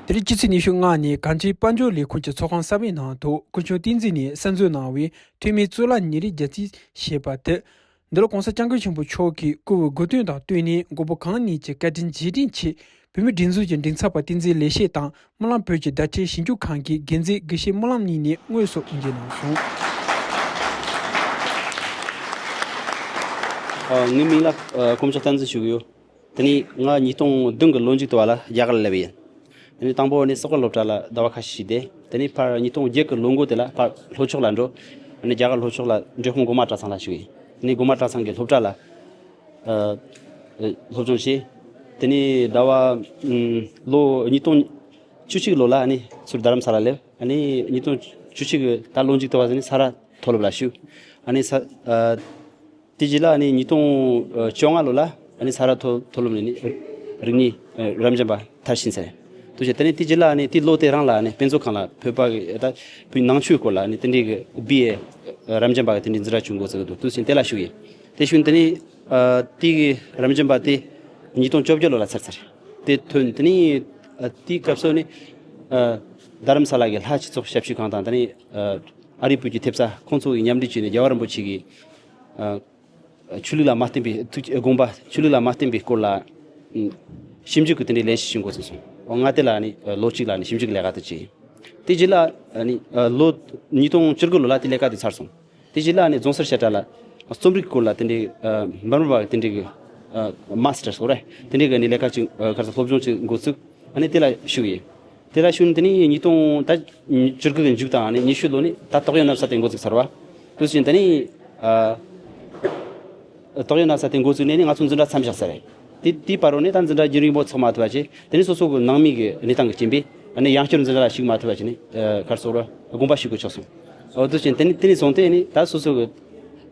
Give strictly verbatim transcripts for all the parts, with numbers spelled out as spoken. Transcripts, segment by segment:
དེ་རིང་སྤྱི་ཚེས་ཉི་ཤུ་ལྔ་ཉིན་གངས་ཅན་དཔལ་འབྱོར་ལས་ཁུངས་ཀྱི་ཚོགས་ཁང་གསར་པའི་ནང་དུ་སྐུ་ཞབས་བསྟན་འཛིན་ནས་གསར་འཛུགས་གནང་བའི་འཐུས་མི་གཙུག་ལག་ཉིན་རེའི་རྒྱལ་རྩིས་ཞེས་པ་དེ། འདི་ལ་༸གོང་ས་༸སྐྱབས་མགོན་ཆེན་པོ་མཆོག་གིས་སྐུ་བོའི་དགུང་སྟོན་དང་བསྟུན་ནས་མགོན་པོ་གང་ཉིད་ཀྱི་བཀའ་དྲིན་རྗེས་དྲན་ཆེད་བོད་མིའི་སྒྲིག་འཛུགས་ཀྱི་མགྲིན་ཚབ་པ་བསྟན་འཛིན་ལེགས་བཤད་དང་སྨོན་ལམ་བོད་ཀྱི་བརྡ་ཁྲིད་ཞིབ་འཇུག་ཁང་གི་འགན་འཛིན་དགེ་བཤེས་སྨོན་ལམ་གཉིས་ནས་དངོས་སུ་དབུ་འབྱེད་གནང་སོང་། ཨ། ངའི་མིང་ལ་ཨ་དཀོན་མཆོག་བསྟན་འཛིན་ཞུ་གི་ཡོད། དེ་ནས་ང་ཉིས་སྟོང་བདུན་གྱི་ལོ་མཇུག་ཏུ་བ་ལ་རྒྱ་གར་ལ་སླེབས་ཡིན། དེ་ནས་དང་པོ་ནས་སོག་པོ་སློབ་གྲྭ་ལ་ཟླ་བ་ཁ་ཤས་ཤིག་བསྡད། དེ་ནས་ཕར་ཉིས་སྟོང་བརྒྱད་ཀྱི་ལོ་འགོ་དེ་ལ་ཕར་ལྷོ་ཕྱོགས་ལ་འགྲོ། དེ་ནས་རྒྱ་གར་ལྷོ་ཕྱོགས་ལ་འབྲས་སྤུངས་མགོ་མ་གྲྭ་ཚང་ལ་ཞུགས་ཡིན། དེ་ནས་མགོ་མ་གྲྭ་ཚང་གི་སློབ་གྲྭ་ལ་ཨ་སློབ་སྦྱོང་བྱས། དེ་ནས་ཟླ་བ་ཨ་ལོ་ཉིས་སྟོང་བཅུ་གཅིག་ལོ་ལ་ཨ་ནི་ཚུར་རྡ་རམ་ས་ལ་སླེབས། ཨ་ནི་ཉིས་སྟོང་བཅུ་གཅིག་གི་ད་ལོ་མཇུག་ཏུ་བ་ཟེར་ནས་ས་རཱ་མཐོ་སློབ་ལ་ཞུགས། ཨ་ནི་ས་ཨ་དེ་རྗེས་ལ་ཨ་ནི་ཉིས་སྟོང་བཅོ་ལྔ་ལོ་ལ་ཨ་ནི་ས་རཱ་མཐོ་མཐོ་སློབ་ནས་ནི་རིག་གནས་ཨ་རབ་འབྱམས་པ་མཐར་ཕྱིན་ཚར། དུ་བྱས་དེ་ནས་དེ་རྗེས་ལ་ཨ་ནི་དེ་ལོ་དེ་རང་ལ་ཨ་ནི་དཔེ་མཛོད་ཁང་ལ་བོད་པ་གི་ད་བོད་ནང་ཆོས་སྐོར་ལ་ཨ་ནི་དེ་འདྲའི་གི་བི་ཨེ་རབ་འབྱམས་པ་གི་དེ་འདྲའི་འཛིན་གྲྭ་བཅུ་འགོ་བཙུགས་འདུག། དུ་བྱས་དེ་ལ་ཞུགས་ཡིན། དེ་བཞིན་དེ་ནས་ཨ་དེ་གི་རབ་འབྱམས་པ་དེ་ཉིས་སྟོང་བཅོ་བརྒྱད་ལོ་ལ་ཚར་ཚར། དེ་ཐོན་དེ་ནས་ཨ་དེའི་སྐབས་སུ་ནི་ཨ་རྡ་རམ་ས་ལ་གི་ལྷ་སྤྱི་ཚོགས་ཞབས་ཞུ་ཁང་དང་དེ་ནས་ཨ་ཨ་རིའི་བོད་ཀྱི་ཐེབས་རྩ་ཁོང་ཚོ་གི་མཉམ་འབྲེལ་བྱས་ནས་རྒྱལ་བ་རིན་པོ་ཆེ་གི་ཨ་ཆོས་ལུགས་ལ་མ་བརྟེན་པའི་ཐུགས་དགོངས་པ། ཆོས་ལུགས་ལ་མ་བརྟེན་པའི་སྐོར་ལ་ཨ་ཞིབ་འཇུག་གི་དེ་འདྲའི་ལས་གཞི་ཞིག་འགོ་ཚུགས་སོང་། འོ་ང་དེ་ལ་ནི་ལོ་གཅིག་ལ་ནི་ཞིབ་འཇུག་ལས་ཀ་དེ་བྱས། དེ་རྗེས་ལ་ནི་ལོ་ཉིས་སྟོང་བཅུ་དགུ་ལོ་ལ་དེ་ལས་ཀ་དེ་ཚར་སོང་། དེ་རྗེས་ལ་ནི་རྫོང་སར་བཤད་གྲྭ་ལ་རྩོམ་རིག་སྐོར་ལ་དེ་འདྲའི་ཨ་འབར་མ་བ་དེ་འདྲའི་གི་ཨ་མ་སི་ཊར་སོགས་རེད། དེ་འདྲའི་གི་ནི་ལས་ཀ་ཅིག་ཨ་ག་རེ་ཟེར་སློབ་སྦྱོང་ཅིག་འགོ་བཙུགས། ཨ་ནི་དེ་ལ་ཞུགས་ཡིན། དེ་ལ་ཞུགས་ནས་དེ་ནས་ཉིས་སྟོང་ད་བཅུ་དགུ་གི་མཇུག་དང་ཨ་ནི་ཉི་ཤུ་ལོ་ནི་ད་ཏོག་དབྱིབས་ན་ཚ་དེ་འགོ་བཙུགས་ཚར་བ། དུ་བཞིན་དེ་ནས་ཨ་ཏོག་དབྱིབས་ན་ཚ་དེ་འགོ་བཙུགས་ནས་ནི་ང་ཚོ་འཛིན་གྲྭ་མཚམས་བཞག་ཚར་རེད། དེ་དེའི་བར་རོ་ནས་ད་འཛིན་གྲྭ་རྒྱུན་རིང་པོ་ཚོགས་མ་ཐུབ་པ་བྱས། དེ་ནས་སོ་སོ་གི་ནང་མི་གི་གནས་སྟངས་ཀྱི་རྐྱེན་པས་ཨ་ནི་ཡང་བསྐྱར་འཛིན་གྲྭ་ལ་ཞུགས་མ་ཐུབ་པ་བྱས་ནས་ཨ་ག་རེ་ཟེར་དགོངས་པ་ཞུ་དགོས་ཆགས་སོང་། འོ་དུ་བཞིན་དེ་ནས་དེ་ནས་བཟུང་སྟེ་ནི་ད་སོ་སོ་གི་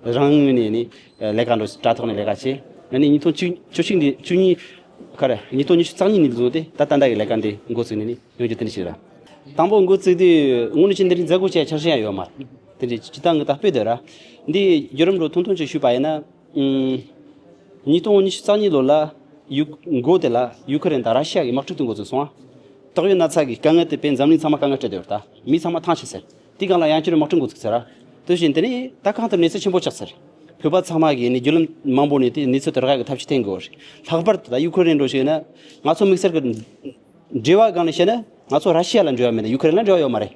རང་ངོས་ནས་ནི་ལས་ཀ་འགྲོ་དྲ་ཐོག་ནས་ལས་ཀ་བྱས། ཨ་ནི་ཉིས་སྟོང་བཅུ་བཅུ་གཅིག་ནས་བཅུ་གཉིས། ག་རེ། ཉིས་སྟོང་ཉི་ཤུ་རྩ་གཉིས་ནས་བཟུང་སྟེ་ད་ལྟ་ལྟ་གི་ལས་ཀ་འདི་འགོ་བཙུགས་ནས་ནི་ཡོང་རྒྱུ་དེ་འདྲ་ཞིག་རེད། དང་པོ་འགོ་བཙུགས་དུས་དངོས་གནས་ཅི་འདི་རིགས་མཛད་སྒོ་བྱས་འཆར་གཞི་ཡང་ཡོད་མ་རེད། དེ་འདྲའི་སྤྱི་བཏང་གི་ད་དཔེ་དེ་ར། འདི་བརྒྱུད་རིམ་རུ་ཐུང་ཐུང་ཅིག་ཞུས་པ་ཡིན་ན། ཨུམ། ཉིས་སྟོང་ཉི་ཤུ་རྩ་གཉིས་ལོ་ལ་ཡུ་འགོ་དེ་ལ་ཡུ་ཁུ་རེན་དང་ར་ཤི་ཡ་གི་དམག་འཁྲུག་དེ་འགོ་བཙུགས་སོང་ཨ། ཏོག་དབྱིབས་ན་ཚ་གི་དཀའ་ངལ་དེ་དཔེ་འཛམ་གླིང་ཚང་མ་དཀའ་ངལ་སྤྲད་དེ་ཡོད་ད། མི་ཚང་མ་ཐང་ཆད་ཟེར། དེའི་སྒང་ལ་ཡང་བསྐྱར་དམག་འཁྲུག་འགོ་ཚུགས་ཚར་ར། དེ་བཞིན་དེ་ནས་ད་གང་ལྟར་གནས་ཚུལ་ཆེན་པོ་ཆགས་ཚར། བོད་པ་ཚང་མ་གིས་ནི་བརྒྱུད་ལམ་མང་པོ་ནས་དེ་གནས་ཚུལ་དེ་རག་གི་ཐབས་ཤེས་བསྟེན་དགོས་རེད། ལྷག་པར་དུ་ད་ཡུ་ཁུ་རེན་འགྲོ་ཞིག་ན། ང་ཚོ་དམིགས་བསལ་གྱི་འབྲེལ་བ་སྒང་ནས་བཤད་ན་ང་ཚོ་ར་ཤི་ཡ་ལ་འབྲེལ་བ་མེད་ན་ཡུ་ཁུ་རེན་ལ་འབྲེལ་བ་ཡོད་མ་རེད།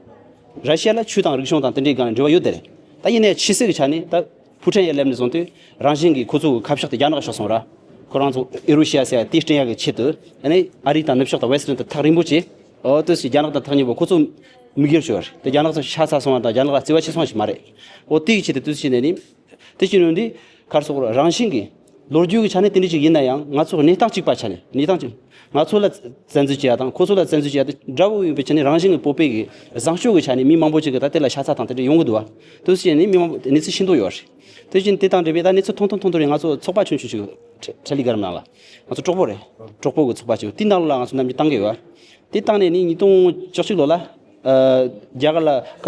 ར་ཤི་ཡ་ལ་ཆོས་དང་རིག་གཞུང་དང་དེ་འདྲའི་སྒང་ནས་འབྲེལ་བ་ཡོད་དེ་རེད། ད་ཡིན་ནའི་ཕྱི་སྲིད་ཀྱི་ཆ་ནས་ད་ཕུ་ཁྲེང་ཡ་སླེབས་ནས་བཟུང་སྟེ་རང་བཞིན་གྱིས་ཁོ་ཚོ་གི་ཁ་ཕྱོགས་དེ་རྒྱ་ནག་ཕྱོགས་སོང་ར། ཁོ་རང་ཚོ་ཨེ་རུ་ཤི་ཡ་ཟེར་ཡ་དེ་བསྐྲུན་ཡ་གི་ཆེད་དུ་ཨ་ནི་ཨ་རི་དང་ནུབ་ཕྱོགས་དང་ཝེ་སི་ཊན་དུ་ཐག་རིང་པོ་བྱས། འོ་དེ་སྲིད་རྒྱ་ནག་དང་ཐག་ཉེ་པོ་ཁོ་ཚོ་མིག་སྒྱུར་བྱོས་རེད། དེ་རྒྱ་ནག་ཚོ་ཤ་ཚ་སོང་བ་དང་རྒྱ་ནག་ལ་བརྩེ་བ་ཆེ་སོང་ཞིག་མ་རེད། འོ་དེ་གི་ཆེད་དུ་དུས་ཚོད་ནས་ནི། དེ་བཞིན་ནོ་འདི་གར་སོགས་རང་བཞིན་གྱི་ལོ་རྒྱུས་ཀྱི་ཆ་ནས་དེ་འདྲ་ཅིག་ཡིན་ན་ཡང་ང་ཚོ་གནས་སྟངས་གཅིག་པ་ཆ་ནས་གནས་སྟངས་གཅིག་ང་ཚོ་ལ་བཙན་འཛུལ་བྱེད་ཡ་དང་ཁོ་ཚོ་ལ་བཙན་འཛུལ་བྱེད་ཡ་དེ་འདྲ་བོ་ཡིན་པའི་ཆ་ནས་རང་བཞིན་གྱི་བོད་པའི་གི་བཟང་སྤྱོད་ཀྱི་ཆ་ནས་མི་མང་པོ་ཅིག་གི་ད་དེ་ལ་ཤ་ཚ་དང་དེ་འདྲ་ཡོང་གི་འདུག་བ། དེ་བཞིན་ནི་མི་མང་པོ་གནས་ཚུལ་ཤེས་འདོད་ཡོད་རེད། དེ་བཞིན་དེ་དང་འབྲེལ་བའི་ད་གནས་ཚུལ་ཐུང་ཐུང་ཐུང་ཐུང་རེད། ང་ཚོ་ཚོགས་པ་ཆུང་ཆུང་ཞིག་ཁྲ་ལི་གྷ་རམ་ནང་ལ་ང་ཚོ་གྲོགས་པོ་རེད། གྲོགས་པོ་གི་ཚོགས་པ་ཅིག་དེ་ནང་ལ་ང་ཚོ་ནམ་རྒྱུན་བཏང་གི་ཡོད། དེ་བཏང་ནས་ནི་ཉིས་སྟོང་བཅུ་གཅིག་ལོ་ལ་རྒྱ་གར་ལ་ཁ་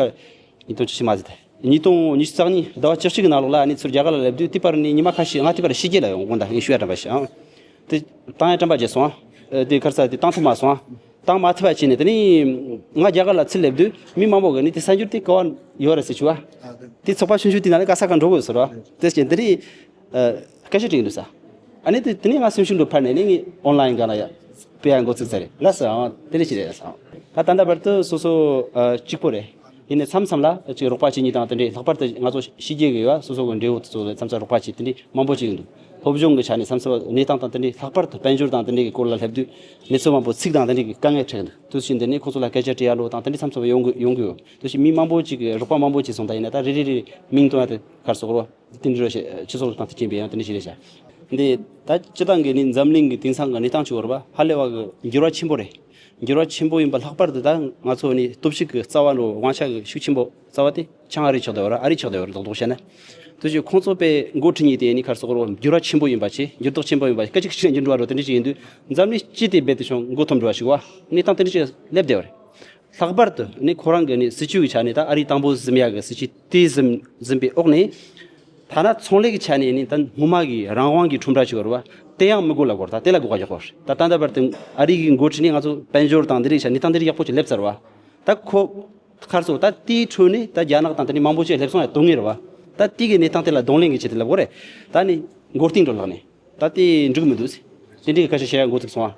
ཉིས་སྟོང་བཅུ་གཅིག་མ་ཟད་དེ། ཉིས་སྟོང་ཉི་ཤུ་རྩ་གཉིས་ཟླ་བ་བཅུ་གཅིག་གི་ནང་ལོགས་ལ་ཨ་ནི་ཚུར་རྒྱ་གར་ལ་སླེབས་དུས་དེ་བར་ནས་ཉི་མ་ཁ་ཤས་ང་དེ་བར་ཕྱི་རྒྱལ་ལ་ཡོང་དགོངས་དག་ངས་ཞུ་ཡ་དྲན་པ་ཞིག་ཨང་། དེ་བཏང་ཡ་དྲན་པ་བརྗེད་སོང་ཨ། དེ་ག་རེ་ཟེར་དེ་བཏང་ཐུབ་མ་སོང་ཨ། བཏང་མ་ཐུབ་པ་བྱས་ནས་དེ་ནས་ང་རྒྱ་གར་ལ་ཚུར་སླེབས་དུས་མི་མང་པོ་གིས་ནི་དེ་གསར་འགྱུར་དེ་ག་བ་ཡོད་རེད་ཟེར་ཞུ་བ། དེ་ཚོགས་པ་ཆུང་ཆུང་དེ་ནང་ལ་ག་ས་ག་འགྲོ་དགོས་ཟེར་བ། དེ་བྱས་དེ་ནས། ཨ། སྐད་ཆ་དྲིས་འདུག་ས། ཨ་ནི་དེ་དེ་ནས་ང་སེམས་ཤུགས་འགྲོ་འཕར་ནས་ནི་ངས་ཨོན་ལའིན་སྒང་ལ་ཡ་སྤེལ་ཡ་འགོ་ཚུགས་ཚར་རེད་ལ་ས། ཨང་། དེ་འདྲ་ཞིག་རེད་ལ་ས། ད་ད་ལྟ་བར་དུ་སོ་སོ་ཨ་གཅིག་པོ་རེད། ཡིན་ནའི་མཚམས་མཚམས་ལ་ཅིག་རོགས་པ་བྱེད་མཁན་དང་དེ་འདྲའི་ལྷག་པར་དུ་ང་ཚོ་ཕྱི་རྒྱལ་གི་ཡོད་སོ་སོ་གི་འབྲེལ་ཡོད་དེ་ཚོ་མཚམས་མཚམས་རོགས་པ་བྱེད་དེ་འདྲའི་མང་པོ་ཅིག་ཡོང་འདུག་སློབ་སྦྱོང་གི་ཆ་ནས་མཚམས་མཚམས་གནས་སྟངས་དང་དེ་འདྲའི་ལྷག་པར་དུ་དཔལ་འབྱོར་དང་དེ་འདྲའི་གི་སྐོར་ལ་སླེབས་དུས་གནས་ཚུལ་མང་པོ་ཚིག་དང་དེ་འདྲའི་གི་དཀའ་ངལ་འཕྲད་འདུག་དུས་ཕྱིན་དེ་ནས་ཁོང་ཚོ་ལ་སྐད་ཆ་དྲི་ཡ་ལོ་དང་དེ་འདྲའི་མཚམས་མཚམས་ཡོང་གི་ཡོང་གི་ཡོད། དུས་ཕྱིན་མི་མང་པོ་ཅིག་གི་རོགས་པ་མང་པོ་ཅིག་སོང་ད་ཡིན་ན་ད་རེ་རེ་རེ་མིང་བཏོན་ཡ་དེ་གར་སོགས་རོ། དེ་འདྲ་རེད་ཤག་སྤྱི་ཚོགས་དང་དེ་སྐྱེན་པའི་ཡང་དེ་འདྲ་ཞིག་རེད་ཤག་འདི་ད་སྤྱི་བཏང་གི་ནི་འཛམ་གླིང་གི་དེང་སང་གི་གནས་སྟངས་ཆུ་བར་བ་ཧ་ལས་པ་གི་འགྱུར་བ་ཆེན་པོ་རེད། འགྱུར་བ་ཆེན་པོ་ཡིན་པ་ལྷག་པར་དུ་ད་ང་ཚོ་ནི་སྟོབས་ཤུགས་ཀྱི་རྩ་བ་འགྲོ་དབང་ཆ་གི་ཤུགས་ཆེན་པོ་རྩ་བ་དེ་ཆང་ཨ་རི་ཆགས་བསྡད་ཡོད་ར་ཨ་རི་ཆགས་བསྡད་ཡོད་ར་རྡོག་རྡོག་བཤད་ན། དེ་བཞིན་ཁོང་ཚོ་པའི་འགོ་ཁྲིད་གཉིས་དེ་ནི་གར་སོགས་རོ་འགྱུར་བ་ཆེན་པོ་ཡིན་པ་ཆེ་འགྱུར་ལྡོག་ཆེན་པོ་ཡིན་པ་སྐད་ཅིག་ཤིག་འགྱུར་འགྲོ་བ་རོ་དེ་འདྲ་ཞིག་ཡིན་དུས་འཛམ་གླིང་སྤྱི་དེ་རྦད་དེ་བྱུང་མགོ་འཐོམ་འགྲོ་བ་ཞིག་བ་གནས་སྟངས་དེ་འདྲ་ཞིག་སླེབས་བསྡད་ཡོད་རེད། ལྷག་པར་དུ་ནི་ཁོ་རང་གི་ནི་སྲིད་ཇུས་ཀྱི་ཆ་ནས་ད་ཨ་རིའི་དང་པོ་འཛིན་ཡག་གི་སྲིད་ཇུས་དེ་འཛིན་འཛིན་པའི་འོག་ནས། ཐ་ན་ཚོང་ལས་ཀྱི་ཆ་ནས་ནི་ད་སྔོན་མ་གི་རང་དབང་གི་ཁྲོམ་ར་ཞིག་ཡོད་རེད་བ། དེ་ཡང་མི་དགོས་ལབ་དགོས་རེད། ད་དེ་ལ་དགོས་པ་ཡག་པོ་རེད། ད་ད་ལྟ་བར་དུ་ཨ་རི་གི་འགོ་ཁྲིད་ནས་ང་ཚོ་དཔལ་འབྱོར་དང་འདི་རིགས་བྱ་གནས་སྟངས་འདི་རིགས་ཡག་པོ་ཅིག་སླེབས་ཚར་བ། ད་ཁོ་ག་རེ་ཟེར་ད་དེའི་ཁྲོད་ནས་ད་རྒྱ་ནག་དང་དེ་ནས་མང་པོ་ཅིག་སླེབས་སོང་ཡ་དོན་ངེས་རེད་བ། ད་དེ་གི་གནས་སྟངས་དེ་ལ་གདོང་ལེན་གི་ཆེད་དུ་ལབ་དགོས་རེད། ད་ནི་མགོ་རྟིང་འགྲོ་ལག་ནས་ད་དེ་འགྲིག་མི་འདུག་ཟེར། དེ་འདྲའི་གི་སྐད་ཆ་བཤད་ཡ་འགོ་ཚུགས་སོང་བ།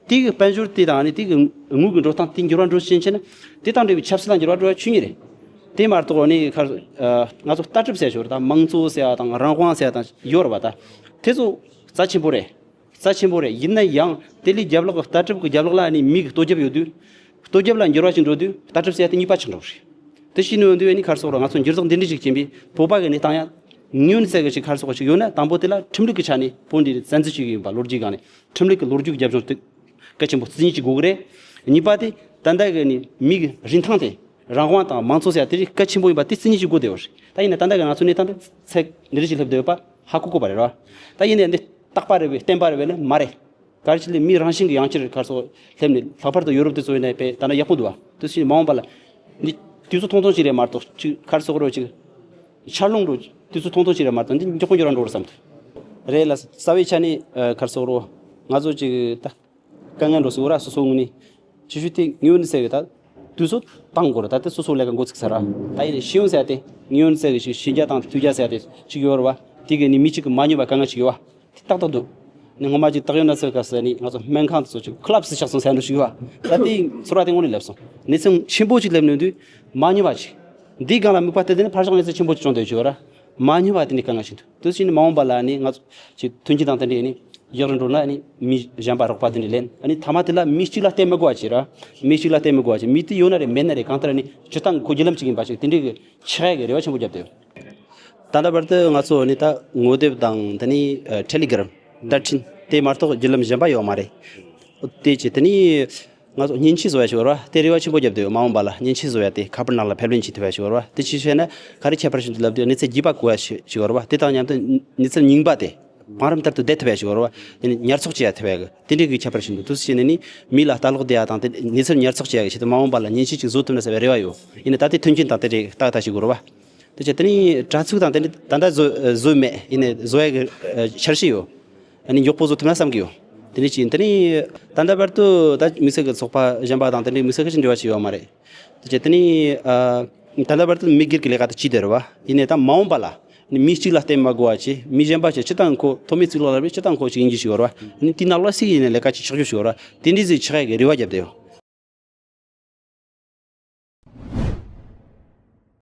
དེ་གི་དཔལ་འབྱོར་དེ་དང་ནི་དེ་གི་དངུལ་གི་འགྲོ་སྟངས་དེ་འགྱུར་བ་འགྲོ་ཕྱིན་ཆད་ན་དེ་དང་འབྲེལ་བའི་ཆབ་སྲིད་ལ་འགྱུར་བ་འགྲོ་བ་ཆོས་ཉིད་རེད། དེ་མ་གཏོགས་ནི་ཁར་ང་ཚོ་ལྟ་གྲུབ་ཟེར་ཞོར་ད་དམངས་གཙོ་ཟེར་ཡ་དང་རང་དབང་ཟེར་ཡ་དང་ཡོད་རེད་བ། ད་དེ་ཚོ་རྩ་ཆེན་པོ་རེད། རྩ་ཆེན་པོ་རེད། ཡིན་ན་ཡང་དེ་ལས་རྒྱབ་ལོགས་ཀྱི་ལྟ་གྲུབ་ཀྱི་རྒྱབ་ལོགས་ལ་ནི་མི་གི་ལྟོ་རྒྱབ་ཡོད་དུས། ལྟོ་རྒྱབ་ལ་འགྱུར་བ་ཞིག་འགྲོ་དུས་ལྟ་གྲུབ་ཟེར་ཡ་དེ་གཉིས་པ་ཆགས་འགྲོ་གི་རེད། དེ་བྱས་ནས་འོན་དུས་ཨ་ནི་ཁར་སོགས་ར་ང་ཚོ་འགྱུར་ལྡོག་འདི་འདྲ་ཞིག་ཕྱིན་པས་བོད་པ་གི་གནས་སྟངས་ཡང་ཉུང་ཙག་གི་ཞིག་ཁར་སོགས་ཤིག་ཡོད་ན་དང་པོ་དེ་ལ་ཁྲིམས་ལུགས་ཀྱི་ཆ་ནས་བོད་འདི་བཙན་འཛུལ་བྱེད་ཀྱི་ཡིན་པ་ལོ་རྒྱུས་སྒང་ནས་ཁྲིམས་ལུགས་ཀྱི་ལོ་རྒྱུས་ཀྱི་རྒྱབ་ལྗོངས་དེ་གལ་ཆེན་པོ་རྩིས་ཉིད་ཅིག་དགོས་ཀྱི་རེད། གཉིས་པ་དེ་ད་ལྟ་གི་ནི་མི་གི་རིན་ཐང་དེ་རང་དབང་དང་མང་གཙོ་ཟེར་ཡ་དེ་རིགས་གལ་ཆེན་པོ་ཡིན་པ་དེ་རྩིས་ཉིད་ཅིག་དགོས་བསྡད་ཡོད་རེད། ད་ཡིན་ན་ད་ལྟ་གི་ང་ཚོ་གནས་སྟངས་དེ་ཚད་འདི་འདྲ་ཞིག་སླེབས་བསྡད་ཡོད་པ་ཧ་གོ་དགོས་པ་རེད་ར། ད་ཡིན་ནའི་འདི་རྟག་པ་རེད་པས་བརྟན་པ་རེད་པས་ནི་མ་རེད། ག་རེ་ཅིག་ལས་མིའི་རང་བཞིན་གྱི་ཡང་ཅིར་ཁར་སོགས་སླེབས་ནས་ལྷག་པར་དུ་ཡོ་རོབ་དེ་ཚོ་ཡིན་ནའི་དཔེ་ད་ནི་ཡག་པོ་འདུག་བ། དེ་ཚོ་མ་འོངས་པ་ལ་འདི་དུས་ཚོད་ཐུང་ཐུང་ཞིག་རེད་མ་གཏོགས་ཅིག་ཁར་སོགས་རོ་ཅིག་འཆར་ལོང་རོ་དུས་ཚོད་ཐུང་ཐུང་ཞིག་རེད་མ་གཏོགས་འདི་མགྱོགས་པོ་འགྱུར་བ་འགྲོ་རེད་བསམ་འདུག་རེད་ལ་རྩ་བའི་ཆ་ནས་ཁར་སོགས་རོ་ང་ཚོ་ཅིག་ད་དཀའ་ངལ་འགྲོ་སྲིད་འོ་ར་སོ་སོ་ངོས་ནས་ཆེ་ཤོས་དེ་ངེས་ཡོད་ནི་ཟེར་གི་ད་དུས་ཚོད་བཏང་དགོས་རེད། ད་དེ་སོ་སོ་ལས་ཀ་འགོ་ཚུགས་ཚར་ར། ད་ཡིན་ནའི་ཤེས་ཡོན་ཟེར་དེ་ངེས་ཡོད་ནི་ཟེར་གི་ཞིག་ཤེས་རྒྱ་དང་ཐོས་རྒྱ་ཟེར་དེ་ཅིག་ཡོད་རེད་བ། དེ་གི་ནི་མི་གཅིག་གི་མ་ཉོས་པ་དཀའ་ངལ་ཅིག་ཡོད་བ། དེ་ཏག་ཏག་འདུག་ནི་སྔོན་མ་ཅིག་སྟག་ཡོད་ན་ཟེར་ག་ཟེར་ནི་ང་ཚོ་སྨན་ཁང་དུ་ཚོ་ཅིག་ཁོ་ལབ་སི་ཆགས་སོང་ཟེར་འགྲོ་ཞིག་ཡོད་བ། ད་དེ་ཚོར་བ་དེ་དངོས་ནས་སླེབས་སོང་། གནས་ཚུལ་ཆེན་པོ་ཅིག་སླེབས་ནོ་དུས་མ་ཉོས་པ་ཅིག་འདིའི་སྒང་ལ་དམིགས་པ་གཏད་དེ་ནི་ཕར་ཕྱོགས་གནས་ཚུལ་ཆེན་པོ་ཅིག་བྱུང་བསྡད་ཡོད་ཅིག་ཡོད་ར། མ་ཉོས་པ་དེ་ནི་དཀའ་ངལ་ཆེན་འདུག་དེ་ཕྱིན་ནི་མ་འོངས་པ་ལ་ནི་ང་ཚོ་ཅིག་མཐུན་རྐྱེན་དང་དེ་འདྲས་ནི་ཡག་རུ་འགྲོ་ན་ནི་མི་གཞན་པ་རོགས་པ་དེ་འདྲས་ལེན་ཨ་ནི་ཐ་མ་དེ་ལ་མི་གཅིག་ལ་བརྟེན་མི་དགོས་པ་ཅིག་ར། མི་གཅིག་ལ་བརྟེན་མི་དགོས་པ་ཅིག་མི་དེ་ཡོད་ན་རེད་མེད་ན་རེད་གང་ལྟར་ནི་སྤྱིར་བཏང་གི་ཁོ་བརྒྱུད་ལམ་ཅིག་ཡིན་པ་ཅིག་དེ་འདྲས་གི་ཆགས་ཡག་གི་རེ་བ་ཆེན་པོ་བརྒྱབ་བསྡད་ཡོད། ད་ལྟ་བར་དུ་ང་ཚོ་ནི་ད་ངོ་དེབ་དང་དེ་ནི་ཨ་ཊེ་ལི་གྷི་རམ་བརྡ་འཕྲིན་དེ་མ་གཏོགས་བརྒྱུད་ལམ་གཞན་པ་ཡོད་མ་རེད། དེ་ཅི་དེ་ནི་ང་ཚོ་མཉེན་ཆས་བཟོ་ཡ་ཞིག་ཡོད་རེད་བ། དེ་རེ་བ་ཆེན་པོ་བརྒྱབ་བསྡད་ཡོད། མ་འོངས་པ་ལ་མཉེན་ཆས་བཟོ་ཡ་དེ་ཁ་པར་ནང་ལ་ཕབ་ལེན་བྱེད་ཐུབ་ཡ་ཞིག་ཡོད་རེད་བ། དེ་ཅི་བྱས་ན་ག་རེ་ཁྱད་པར་ཞིག་འདུག་ལབ་དུས་གནས་ཚུལ་རྒྱས་པ་གོ་ཡ་ཞིག་ཡོད་རེད་བ། དེ་དང་མཉམ་དུ་གནས་ཚུལ་རྙིང་པ་དེ་བང་རིམ་ལྟར་དུ་བསྡད་ཐུབ་ཡ་ཞིག་ཡོད་རེད་བ། དེ་ནི་ཉར་ཚགས་བྱེད་ཡ་ཐུབ་ཡ་གི་དེ་འདྲའི་གི་ཁྱད་པར་ཞིག་འདུག་དེ་བྱས་ནས་ནི་མི་ལ་ལྟ་ཀློག་བསྡད་ཡ་དང་དེ་གནས་ཚུལ་ཉར་ཚགས་བྱེད་ཡ་གི་ཆེད་དུ་མ་འོངས་པ་ལ་མཉེན་ཆས་ཅིག་བཟོ་ཐུབ་ན་ཟེར་བའི་རེ་བ་ཡོད། ཡིན་ནའི་ད་ལྟའི་མཐུན་རྐྱེན་དང་དེ་འདྲའི་ཏག་ཏག་ཞིག་དགོས་རེད་བ། དེ་བྱས་དེ་ནི་དྲ་ཚིགས་དང་དེ་འདྲ་ད་ལྟ་བཟོ་བཟོས་མེད། ཡིན་ནའི་བཟོ་ཡ་གི་འཆར་གཞི་ཡོད། ཨ་ནི་མགྱོགས་པོ་བཟོ་ཐུབ་ན་བསམ་གི་ཡོད། དེ་ནི་ཅི་ཡིན་དེ་ནི་ད་ལྟ་བར་དུ་ད་དམིགས་བསལ་གི་ཚོགས་པ་གཞན་པ་དང་དེ་འདྲའི་དམིགས་བསལ་གི་ཅི་འབྲེལ་བ་ཅི་ཡོད་མ་རེད། དེ་བྱས་དེ་ནི་ཨ་ད་ལྟ་བར་དུ་མི་སྒེར་གི་ལས་ཀ་དེ་བྱས་བསྡད་རེད་བ། ཡིན་ནའི་ད་མ་འོངས་པ་ལ་ནི་མི་གཅིག་ལ་བརྟེན་མ་དགོས་པ་བྱས་མི་གཞན་པ་བྱས་སྤྱིར་བཏང་ཁོ་ཐོག་མའི་ཚིག་ལོག་ལ་བས་སྤྱིར་བཏང་ཁོ་ཅིག་ཡིན་རྒྱུ་ཞིག་ཡོད་རེད་བ། ནི་དེའི་ནང་ལ་སྲིད་ཡིན་ནའི་ལས་ཀ་ཅིག་ཆགས་རྒྱུ་ཞིག་ཡོད་རེད་བ། དེ་འདྲའི་ཟིག་ཆགས་ཡ་གི་རེ་བ་བརྒྱབ་བསྡད་ཡོད།